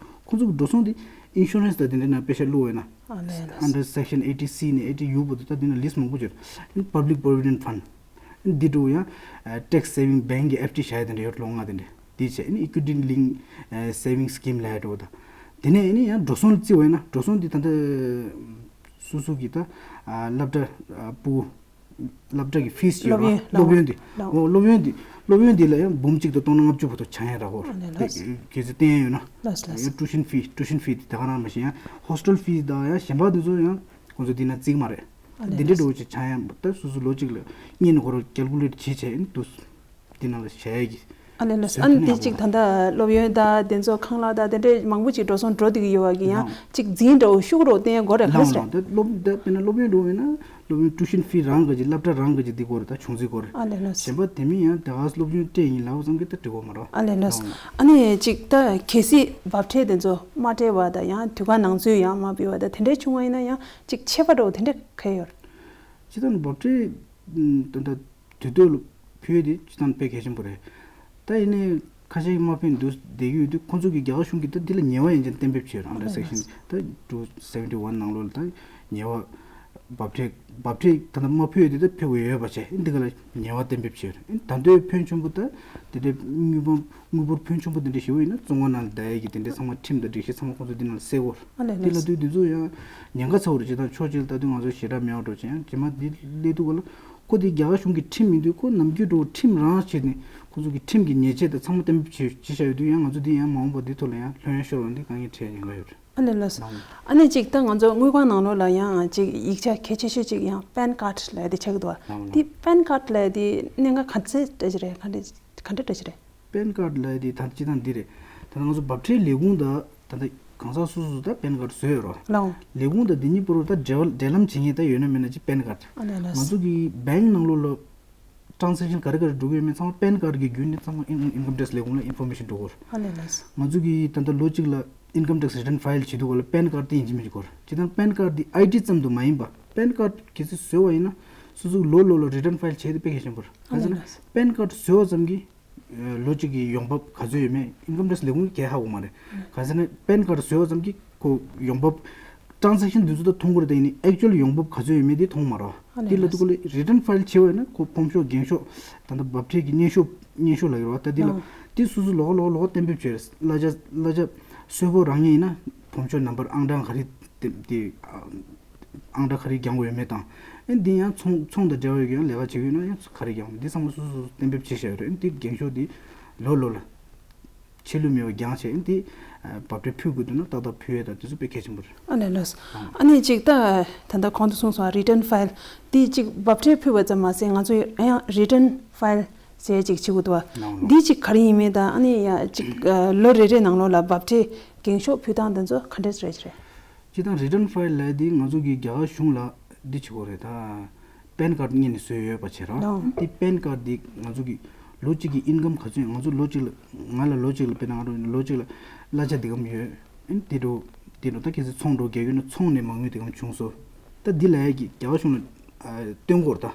ཁོང་ཚོ་གི་འགྲོ་སོང་དེ་ཨིན་ཤུ་རན་སི་དང་དེ་འདྲའི་ནང་པེ་ཤ་བླུགས་ཡོད་ན། ཨ་ནི་ལགས། ཨན་ཌར་སེག་ཤན་ཨེ་ཊི་སི་ནས་ཨེ་ཊི་ཡུ་བར་དུ་ད་དེ་ནང་ལིསི་མང་པོ་ཡོད། ཨ་ནི་པབ་ལིག་པོ་རོ་བི་ཌེན་ཕན། ཨ་ནི་འདི་འགྲོ་ཡང་ཊེག་སེ་ཝིང་བེང་གི་ཨེཕ་ཌི་བྱ་ཡ་དེ་འདྲ་ཡོད། ལོ་ལྔ་དེ་འདྲ་དེ་བྱས། ཨ་ནི་ཨི་ཀུའི་ཊི་ལིང་སེ་ཝིང་སི་ཀིམ་ལབ་ཡ་འགྲོ་ད། དེ་ནས་ཨ་ནི་ཡང་འགྲོ་སོང་བརྩི་བ་ཡིན་ན་འགྲོ་སོང་དེ་ད་ལྟ་སོ་སོ་གི་ད་སློབ་གྲྭ་སྤུ་གུ་སློབ་གྲྭ་གི་ཕིས་ཡོད་ར། སློབ་ཡོན། སློབ་ཡོན་དེ། ལའོ། ཨོ་སློབ་ཡོན་དེ། སློབ་ཡོན་དེ་ལ་ཡང་འབུམ་གཅིག་དང་སྟོང་ཕྲག་ལྔ་བཅུ་བར་དུ་ཆག་ཡ་རག་གོ། ཨ་ནི་ལགས། གལ་སྲིད་བསྟན་ཡ་ཡོད་ན། ལགས་ལགས། ཡང་ཊུ་ཤན་ཕི། ཊུ་ཤན་ཕི་དེ་ད་ག་རང་མ་ཤེས། ཡང་ཧོ་སི་ཊེལ་ཕི་དང་ཡང་གཞན་པ་དེ་ཚོ་ཡང་ཁོང་ཚོ་འདི་ན་བརྩི་གི་མ་རེད། ཨ་ནི་འདི་འདྲའི་ལགས། འགྲོ་བྱེད་ཆག་ཡ་ད་སོ་སོ་ལོ་གཅིག་ལ་གཉིས་ནས་ཁོ་རང་ཀལ་ཀུ་ལེ་ཊི་བྱེད་བྱས་ཡིན་དུས་འདི་ནང་ལ་བྱ་ཡ་གི། ཨ་ནི་ལགས། ཨ་ནི་དེ་གཅིག་ད་ལྟ་སློབ་ཡོན་དང་དེ་ཚོ་ཁང་གླ་དང་དེ་འདྲའི་མང་པོ་ཅིག་འགྲོ་སོང་འགྲོ་བསྡད་ཀྱི་ཡོད་པ་གི་ཡང་ལའོ། གཅིག་འཛིན་འདྲ་བོ་ཤུགས་རོགས་བསྟན་དགོས་རེད། ལགས་ལགས་རེད། ད་སློབ་ད་དཔེར་ན་སློབ་ཡོན་འགྲོ་བས་ན། སློབ་ཡོན་ཊུ་ཤན་ཕི་རང་གི་ཅིག་སློབ་གྲྭ་རང་གི་ཅིག་འདི་སྐོར་ད་བྱུང་རྩིས་སྐོར། ཨ་ལས་ལགས། གཞན་པ་དེ་མིན་ཡང་དེ་ག་སློབ་ཡོན་སྤྲད་ཡིན་ལབ་ཙམ་གྱིས་ད་འགྲིག་གི་མ་རེད། ཨ་ལས་ལགས། ཨ་ནི་ཅིག་ད་གལ་སྲིད་འབབ་ཁྲལ་དེ་ཚོ་མ་སྤྲད་པ་དང་ཡང་དུས་བཀག་ནང་ཚུད་ཡང་མ་ཕུལ་བ་དང་དེ་འདྲས་བྱུང་བ་ཡིན་ན་ཡང་ཅིག་ཆད་པ་འདྲ་བོ་དེ་འདྲས་ག་ཡོད། སྤྱིར་བཏང་འབབ་ཁྲལ་ད་ད་དུས་ཐོག་ལ་ཕུལ་ཡས་དེ་སྤྱིར་བཏང་དཔེ་གལ་ཆེན་པོ་རེད། ད་ཡིན་ནའི་ཁ་ཤས་ཀྱིས་མ་ཕུལ་འདུག་བསྡད་ཀྱི་ཡོད་དུས་ཁོང་ཚོ་གིས་རྒྱ་གར་གཞུང་གིས་ད་འདི་ལ་ཉེས་པ་ཡན་ཆད་གཏན་འབེབས་བྱས་ཡོད་རེད། ཨན་ཌར་སེག་ཤན་ད་ཊུ་སེ་ཝེན་ཊི་ཝན་ནང་ལོགས་ལ་ད་ཉེས་པ་འབབ་ཁྲལ་འབབ་ཁྲལ་ད་ལྟ་མ་ཕུལ་ཡོད་དེ་ད་ཕུལ་དགོས་ཡོད་པ་བྱས་འདི་ག་ལ་ཉེས་པ་གཏན་འབེབས་བྱས་ཡོད་རེད། ད་ལྟའི་ཕོན་ཆེན་པོ་ད་དེ་འདྲའི་དངུལ་ཕོན་དངུལ་འབོར་ཕོན་ཆེན་པོ་དེ་འདྲ་ཞིག་ཡོད་ན་བཙོན་ཁང་ནང་ལ་བསྡད་ཡས་ཀྱི་དེ་འདྲའི་ཚང་མ་ཁྲིམས་དང་སྒྲིག་གཞི་ཚང་མ་ཁོང་ཚོ་འདི་ནང་ལ་གསལ་གོ་རེད། ཨ་ལས་དེ་ལ་ལས། དུས་དེ་ཚོ་ཡང་ཉེན་ཁ་ཚ་བོ་རེད། ཇི་ལྟར་ཕྱོགས་གཅིག་ལ་ད་དུང་ང་ཚོ་ཞེ་དྲག་མེད་པ་འགྲོ་ཅིང་ཇི་མ་འདི་སླེབས་དུས་ག་ལ། ཁོ་དེ་རྒྱ་གར་གཞུང་གི་ཁྲིམས་ཡིན་དུས་ཁོ་ནམ་རྒྱུན་འགྲོ་ཁྲིམས་རང་བྱས་ནས་ཁོ་ཚོ་གི་ཁྲིམས་ཀྱི་ཉེས་ཆད་དང་ཚང་མ་གཏན་འབེབས་བྱས་བྱས་བཞག་ཡོད་དུས་ཡང་ང་ཚོ་འདི་ཡང་མ་འོངས་པ་འདི་ཐོག་ལ་ཡང་ལྷོད་ཡངས་ཤོར་བ་འདི་དཀའ་ངལ་འཕྲད་ཉེན་ཁ་ཡོད་རེད། ཨ་ནི་ལགས་སོ། ཨ་ནི་ཅིག་ད་ང་ཚོ་དངུལ་ཁང་ནང་ལོགས་ལ་ཡང་ཅིག་ཡིག་ཆ་གལ་ཆེ་ཤོས་ཅིག་ཡང་པན་ཀར་ཌི་ལབ་ཡ་དེ་ཆགས་ཀྱི་འདུག་བ། འདི་པན་ཀར་ཌི་ལབ་ཡ་དེ་གནད་འགག་ག་ཚད་འདྲ་ཅིག་རེད། ག་འདྲ་ག་འདྲ་འདྲ་ཅིག་རེད། པན་ཀར་ཌི་ལབ་ཡ་དེ་ད་སྤྱིར་བཏང་འདི་རེད། ད་ལྟ་ང་ཚོ་འབབ་ཁྲལ་ལས་ཁུངས་དང་ད་ལྟ་གང་ཟག་སོ་སོ་ད་པན་ཀར་ཌི་བཟོས་ཡོད་རོ། ལགས། ལས་ཁུངས་དང་འདི་གཉིས་བར་ད་འབྲེལ་བ་འབྲེལ་ལམ་བྱེད་མཁན་ད་ཡོད་ན་མེད་ན་ཅིག་པན་ཀར་ཌི། ཨ་ལས་ལགས། ང་ཚོ་གི་བེང་ནང་ལོགས་ལ་ཊ་རན་སེག་ཤན་ག་རེ་ག་རེ་འགྲོ་གི་ཡོད་མེད་ཚང་མ་པན་ཀར་ཌི་གི་བརྒྱུད་ནས་ཚང་མ་ཨིན་ཨིན་ཀམ་ཊེག་སི་ལས་ཁུངས་ལ་ཨིན་ཕོར་མེ་ཤན་འགྲོ་གི་ཡོད་རེད། ཨ་ལས་ལགས། ང་ཚོ་གི་ད་ལྟ་ལོ་གཅིག་ལ་ཨིན་ཀམ་ཊེག་སི་རི་ཊན་ཕའིལ་བྱེད་དུས་སྐབས་ལ་པན་ཀར་ཌི་དེ་ཡིན་གཅིག་མིན་གཅིག་དགོས་རེད། སྤྱིར་བཏང་པན་ཀར་ཌི་དེ་ཨའི་ཌི་ཙམ་དུ་མ་ཡིན་པ་པན་ཀར་ཌི་གལ་སྲིད་བཟོས་པ་ཡིན་ན་སོ་སོ་ལོ་ལོ་ལ་རི་ཊན་ཕའིལ་བྱེད་དེ་དཔེ་གལ་ཆེན་པོ་རེད། ག་ཟེར་ན། ཨ་ལས་ལགས། པན་ཀར་ཌི་བཟོས་པ་ཙམ་གྱིས་ལོ་གཅིག་གི་ཡོང་འབབ་ག་ཚོད་ཡོད་མེད་ཨིན་ཀམ་ཊེག་སི་ལས་ཁུངས་ཀྱིས་ཧ་གོ་མ་རེད། ག་ཟེར་ན་པན་ཀར་ཌི་བཟོས་པ་ཙམ་གྱིས་ཁོ་ཡོང་འབབ་ཊ་རན་སེག་ཤན་འདི་ཚོ་ད་མཐོང་གི་རེད། ད་ཡིན་ནའི་ཨེག་ཅུ་ཨལ་ཡོང་འབབ་ག་ཚོད་ཡོད་མེད་དེ་མཐོང་མ་རེད། ཨ་ལས་དེ་ལ་ལགས། དུ་ཁོ་ལ་རི་ཊན་ཕའིལ་བྱས་པ་ཡིན་ན་ཁོ་ཕོམ་ཤོག་འགེངས་ཤོག་ད་ལྟ་འབབ་ཁྲལ་གྱི་སྙན་ཤོག་སྙན་ཤོག་ལབ་ཀྱི་རེད་བ། ད་དེ་ལ་ཨ་དེ་སོ་སོ་ལོགས་ལོགས་ལོགས་གཏན་འབེབས་བྱས་རེད། གླ་ཆ་གླ་ཆ་གསོལ་ཕོགས་རག་མཁན་ཡིན་ན་ཕོམ་ཤོག་ནམ་བར་ཨང་གྲངས་ག་རེ་དེ་དེ་ཨང་གྲངས་ག་རེ་རྒྱག་དགོས་ཡོད་མེད་དང་། ཨེ་འདི་ཡང་ཚོང་ཚོང་དང་འབྲེལ་བ་ཡོད་ཀྱང་ལས་ཀ་བྱེད་ཀྱི་ཡོད་ན་ཡང་ག་རེ་རྒྱག་དགོས་འདི་ཚང་མ་སོ་སོ་སོ་གཏན་འབེབས་བྱས་བཞག་ཡོད་རེད། ཨེ་འདི་འགེངས་ཤོག་འདི་ལོ་ལོ་ལ་ཆད་ལུས་མེད་པར་འགྱངས་བྱས། ཨེ་འདི་འབབ་ཁྲལ་ཕུལ་དགོས་འདུག་ན་ཏག་ཏག་ཕུལ་ཡས་དང་དེ་ཚོ་དཔེ་གལ་ཆེན་པོ་རེད། ཨ་ནི་ལགས། ཨ་ནི་གཅིག་ད་ད་ལྟ་གོང་དུ་གསུངས་སོང་རི་ཊན་ཕའིལ། འདི་གཅིག་འབབ་ཁྲལ་ཕུལ་བ་ཙམ་མ་ཟད་ང་ཚོ་ཡང་རི་ཊན་ཕའིལ་ཟེར་གཅིག་བྱེད་དགོས་འདུག་བ། ལགས་ལགས། འདི་གཅིག་ག་རེ་ཡིན་མིན་དང་ཨ་ནི་ཡང་གཅིག་ལོ་རེ་རེ་ནང་ལོགས་ལ་འབབ་ཁྲལ་འགེངས་ཤོག་ཕུལ་སྟངས་དེ་ཚོ་ག་འདྲས་རེད་རེད། སྤྱིར་བཏང་རི་ཊན་ཕའིལ་ལབ་ཡ་འདི་ང་ཚོ་གི་རྒྱ་གར་གཞུང་ལ་འདི་བྱེད་དགོས་རེད་ད། པན་ཀར་ཌི་སྔོན་ནས་བཟོས་ཡོད་པ་བྱས་ར། ལགས། འདི་པན་ཀར་ཌི་འདི་ང་ཚོ་གི་ ལོ་གཅིག་གི་ཨིན་ཀམ་ག་ཚོད་ཡིན། ང་ཚོ་ལོ་གཅིག་ལ་ང་ལ་ལོ་གཅིག་ལ་དཔེར་ན་ང་རང་ལོ་གཅིག་ལ་གླ་ཆ་འདི་གམ་ཡོད། ཨན་དེ་འགྲོ་དེ་འགྲོ་ད་གལ་སྲིད་ཚོང་འགྲོ་རྒྱག་ཡོད་ན་ཚོང་ནས་མ་དངུལ་འདི་གམ་བྱུང་སོང་། ད་འདི་ལ་ཡ་གི་རྒྱ་གར་གཞུང་ལ་ཨ་སྟོན་དགོས་རེད་ད།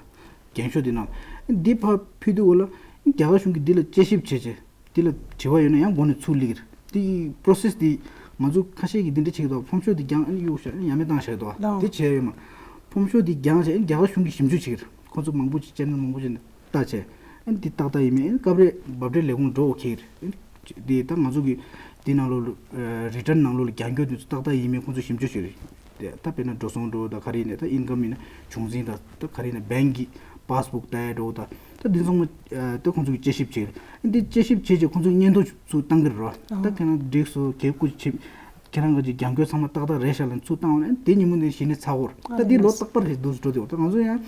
འགེངས་ཤོག་འདི་ནང་འདི་ཕར་ཕུལ་དུས་འོ་ལ་རྒྱ་གར་གཞུང་གིས་འདི་ལ་དཔྱད་ཞིབ་བྱས་བྱས། འདི་ལ་དྲི་བ་ཡོད་ན་ཡང་འགོ་ནས་ཚུར་སླེབས་ཀྱི་རེད། འདི་པོ་རོ་སེས་འདི་ང་ཚོ་ཁ་ཤས་ཀྱིས་འདི་འདྲ་བྱེད་ཀྱི་འདུག་ཕོམ་ཤོག་འདི་རྒྱང་ཨ་ནི་གཡུག་བཞག་ཨ་ནི་ཡ་མེད་བཏང་བཞག་འདུག་ལགས། འདི་བྱས་ཡོད་མ་རེད། ཕོམ་ཤོག་འདི་རྒྱང་བྱས་ཨ་ནི་རྒྱ་གར་གཞུང་གིས་ཞིབ་འཇུག་བྱེད་ཀྱི་རེད། ཁོ་ཚོ་མང་པོ་ཅིག་ཅེ་ནལ་མང་པོ་ཅིག་ནས་ལྟ་བྱས། ཨ་ནི་འདི་ཏག་ཏག་ཡིན་མིན་ཨ་ནི་སྐབས་རེ་འབབ་འཕྲོད་ལས་ཁུངས་འགྲོ་འོ་ཁེལ་གྱི་རེད། ཨ་ནི་འདི་ད་ང་ཚོ་གི་འདི་ནང་ལོགས་ལ་རི་ཊརན་ནང་ལོགས་ལ་རྒྱང་སྐྱོད་འདི་ཚོ་ཏག་ཏག་ཡིན་མིན་ཁོ་ཚོ་ཞིབ་འཇུག་བྱེད་ཀྱི་རེད། ད་དཔེར་ན་འགྲོ་སོང་འགྲོ་ད་ག་རེ་ཡིན་ནའི་ད་ཨིན་ཀམ་ཡིན་ན་བྱུང་འཛིན་ད་ད་ག་རེ་ཡིན་ན་བེང་གི་པཱས་བུག་ལྟ་ཡ་འགྲོ་ད། ད་འདི་ཚང་མ་ཨ་ད་ཁོང་ཚོ་གིས་དཔྱད་ཞིབ་བྱེད་ཀྱི་རེད། འདི་དཔྱད་ཞིབ་བྱས་རྗེས་ཁོང་ཚོ་སྙན་ཐོ་ཚུར་བཏང་གི་རེད་རོ། ད་ཁྱེད་རང་འགྲིག་སོང་གལ་སྐུ་ཆེ། ཁྱེད་རང་གི་རྒྱང་སྐྱོད་ཚང་མ་ཏག་ཏག་རེད་ཤག་ལ་ཚུར་བཏང་བ་ནས་དེ་ཉིན་མོ་ནས་གཞི་ནས་ཚར་གོ་རེད། ད་འདི་ལོ་རྟག་པར་རེད་འདུག་འགྲོ་དེ་འོ་ད་ང་ཚོ་ཡང་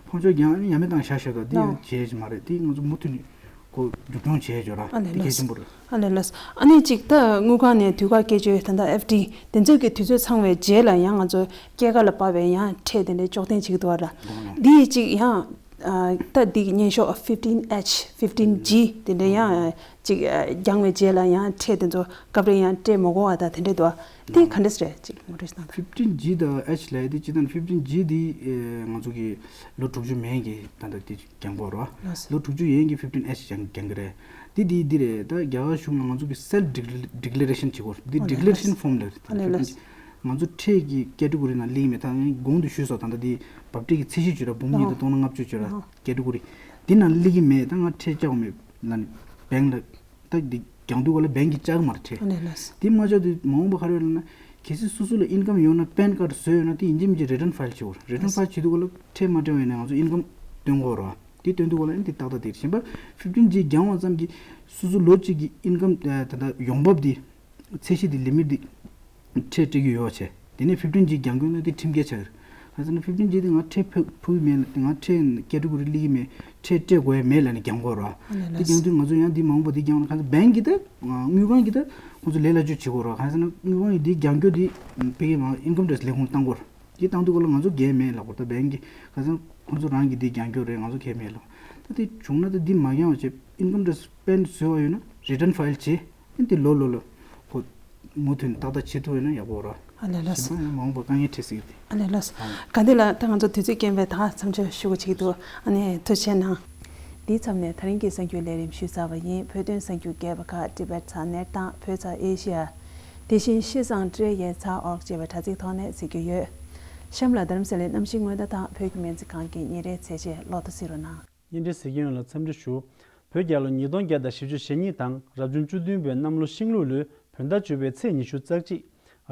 ཕོམ་ཤོག་རྒྱང་ཡ་མེད་བཏང་བཞག་ཤག་ད་འདི་ཡང་བྱས་ཀྱི་མ་རེད། འདི་ང་ཚོ་མུ་མཐུད་ནས་ཁོ་མཇུག་སྐྱོང་བྱས་ཆོག་ར། ཨ་ནི་འདི་གལ་ཆེན་པོ་རེད། ཨ་ནི་ལགས། ཨ་ནི་གཅིག་ད་དངུལ་ཁང་ནས་དུས་བཀག་བསྐྱལ་བཅུག་ད་ལྟ་ཨེཕ་ཌི་དེ་ཚོ་གི་དུས་ཚོད་ཚང་བའི་རྗེས་ལ་ཡང་ང་ཚོ་སྐྱེད་ཀ་ལ་དཔག་པའི་ཡང་ཁྲལ་དེ་འདྲའི་འཇོག་རྟེན་བྱེད་ཀྱི་འདུག་བ་ར། འདི་གཅིག་ཡང་ད་འདི་གི་སྙན་ཤོག་fifteen H fifteen G དེ་འདྲ་ཡང་གཅིག་རྒྱང་བའི་རྗེས་ལ་ཡང་ཁྲལ་དེ་ཚོ་སྐབས་རེ་ཡང་སྤྲད་མི་དགོས་བ་ད་དེ་འདྲ་འདུག་བ། དེ་ག་འདྲས་རེད་གཅིག་ངོ་སྤྲོད་གནང་དང་། fifteen G དང་H ལབ་ཡ་དེ་སྤྱིར་བཏང་fifteen G དེ་ང་ཚོ་གི་ལོ་དྲུག་ཅུ་མན་གྱི་ད་ལྟ་དེ་རྒྱང་གོ་ར། ལོ་དྲུག་ཅུ་ཡན་གྱི་fifteen H རྒྱང་རྒྱང་གི་རེད། དེ་དེ་དེ་རེད། ད་རྒྱ་གར་གཞུང་ལ་ང་ཚོ་གི་self declaration བྱེད་དགོས་རེད། འདི་declaration form ལབ་རེད། ང་ཚོ་ཕྲད་ཀྱི་category ནང་སླེབས་མེད། ད་ངས་གོང་དུ་ཞུས་སོང་། ད་ལྟ་དེ་འབབ་ཁྲལ་གྱི་ཚད་གཞི་བརྗོད་ར་འབུམ་གཉིས་དང་སྟོང་ཕྲག་ལྔ་བཅུ་བརྗོད་ར་category དེ་ནང་སླེབས་ཀྱི་མེད། ད་ང་ཁྲལ་བཅག་མེད་ལ་ནི་bank ལ་ད་འདི་རྒྱང་དུས་ག་ལ་bank གིས་བཅག་གི་མ་རེད་ཁྲལ། དེ་མ་བཅག་དུས་མ་འོངས་པ་ག་རེ་ཡོད་ལབ་ན་གལ་སྲིད་སོ་སོ་ལ་income ཡོད་ན་pan card བཟོས་ཡོད་ན་དེ་ཡིན་གཅིག་མིན་གཅིག་return file བྱེད་དགོས་རེད། return file བྱེད་དུས་ག་ལ་ཁྲལ་མ་སྤྲད་པ་ཡིན་ན་ང་ཚོ་income སྟོན་དགོས་རེད། དེ་སྟོན་དུས་ག་ལ་ཨ་ནི་དེ་ཏག་ཏག་དེ་རེད། གཞན་པ་fifteen G རྒྱང་བ་ཙམ་གྱིས་སོ་སོ་ལོ་གཅིག་གི་income ད་ལྟ་ཡོང་འབབ་དེ་ཚད་གཞི་དེ་limit དེ་ཁྲལ་སྤྲད་ཀྱི་ཡོད་བྱས། དེ་ནས་fifteen G རྒྱང་སྐྱོད་ན་དེ་ཁྲིམས་འགལ་ཆགས་ཀྱི་རེད། གང་ཟེར་ན་fifteen G དེ་ང་ཁྲལ་ཕུག་ཕུག་གི་མེད་ལ་ང་ཁྲལ་category སླེབས་ཀྱི་མེད། ཁྲལ་སྤྲད་དགོས་ཡ་མེད་ལབ་ནས་རྒྱང་གོ་ར། དེ་རྒྱང་དུས་ང་ཚོ་ཡང་འདི་མ་འོངས་པ་འདི་རྒྱང་ན་གང་ཟེར་bank གིས་ད་དངུལ་ཁང་གིས་ད་ཁོང་ཚོ་ལས་སླ་བཅོས་བྱེད་དགོས་ར། གང་ཟེར་ན་དངུལ་ཁང་གིས་འདི་རྒྱང་སྐྱོད་འདི་ཕ་གི་མ་income tax ལས་ཁུངས་བཏང་དགོས་ར། འདི་བཏང་དུས་ག་ལ་ང་ཚོ་འགན་མེད་ལབ་དགོས་ར། ད་bank གིས་གང་ཟེར་ན་ཁོང་ཚོ་རང་གིས་འདི་རྒྱང་སྐྱོད་རེད། ང་ཚོ་གལ་མེད་ལབ། ད་དེ་བྱུང་ན་ད་འདི་མ་འགྱངས་པ་བྱས་income tax pan བཟོས་པ་ཡོད་ན་return file བྱེད། ཨ་ནི་དེ་ལོ་ལོ་ལ་ཁོ་མུ་མཐུད་ནས་ཏག་ཏག་བྱེད་ཐུབ་ཡོད་ན་ཡག་པོ་ར། ཨ་ལས་ལགས་སོ། གཞན་པ་ཡང་མ་འོངས་པ་དཀའ་ངལ་འཕྲད་སྲིད་ཀྱི་རེད། ཨ་ལས་ལགས་སོ། ཨ་ག་འདི་ལ་ད་ང་ཚོ་དུས་ཚོད་རྐྱེན་པས་ད་མཚམས་འཇོག་ཞུ་དགོས་ཀྱི་འདུག་ཨ་ནི་ཐུགས་རྗེ་གནང་། འདིའི་མཚམས་ནས་ད་རིང་གི་གསར་འགྱུར་ལས་རིམ་ཞུས་ཚར་བ་ཡིན། བོད་དོན་གསར་འགྱུར་རྒྱས་པ་ཁག་Tibet ཚ་གནས་སྟངས་བོད་ཚ་ཨེ་ཤི་ཡ། དེ་བཞིན་ཤིས་ཙང་ཀྲེ་ཡེ་ཚ་ཨོར་ཅེས་པའི་དྲ་ཚིགས་ཐོག་ནས་གཟིགས་རྒྱུ་ཡོད། གཤམ་ལ་རྡ་རམ་ས་ལའི་གནམ་གཤིས་སྔོན་བརྡ་དང་བོད་ཀྱི་སྨན་རྩིས་ཁང་གི་ཉིན་རེའི་ཚད་ཆེན་ལོ་ཐོ་གཟིགས་རོགས་གནང་། བརྙན་འཕྲིན་གཟིགས་མཁན་ལ་འཚམས་འདྲི་ཞུ། བོད་རྒྱལ་ལོ་ཉིས་སྟོང་བརྒྱ་དང་བཞི་བཅུ་ཞེ་གཉིས་དང་རབ་བྱུང་བཅུ་བདུན་པའི་གནམ་ལོ་ཤིང་ལུག་ལོའི་བོད་ཟླ་བཅུ་པའི་ཚེས་ཉི་ཤུ་རྩ་གཅིག་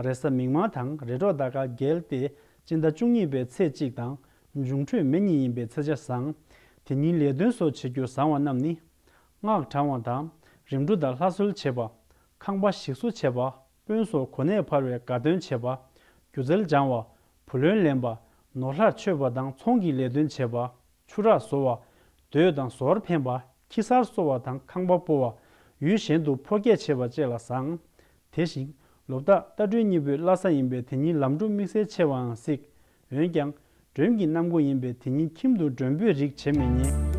རེས་གཟའ་མིག་དམར་དང་རེས་གྲོགས་ཟླ་སྐར་འགལ་ཏེ་སྤྱི་ཟླ་བཅུ་གཉིས་པའི་ཚེས་གཅིག་དང་འབྱུང་འཕྲོད་མེ་གཉིས་ཡིན་པའི་ཚེས་ཆ་བཟང་། དེ་ཉིན་ལས་དོན་སོགས་བྱེད་རྒྱུ་བཟང་བ་རྣམས་ནི། སྔགས་བགྲང་བ་དང་རིམ་གྲོ་དང་ལྷ་གསོལ་བྱེད་པ། ཁང་པ་ཞིག་གསོ་བྱེད་པ། དཔོན་སོགས་གོ་གནས་འཕར་བའི་དགའ་སྟོན་བྱེད་པ། སྒྱུ་རྩལ་སྦྱང་བ། བུ་ལོན་ལེན་པ། ནོར་ལྷག་མཆོད་པ་དང་ཚོང་གི་ལས་དོན་བྱེད་པ། ཆུ་རགས་བཟོ་བ། མདོས་དང་ཟོར་འཕེན་པ། ཁྱི་གསར་གསོ་བ་དང་ཁང་པ་སྤོ་བ། ཡུལ་གཞན་དུ་ཕོ་སྐྱེས་བྱེད་པ་བཅས་ལ་བཟང་། དེ་བཞིན་ལོ་རྟགས་རྟ་སྦྲུལ་གཉིས་པོའི་བླ་གཟའ་ཡིན་པས་དེ་ཉིན་ལམ་འགྲོ་དམིགས་བསལ་ཆེ་བའང་གཟིགས། འོན་ཀྱང་མགྲོན་གྱི་གནམ་སྒོ་ཡིན་པས་དེ་ཉིན་ཁྱིམ་དུ་མགྲོན་པོའི་རིགས་བྱེད་མི་ཉན།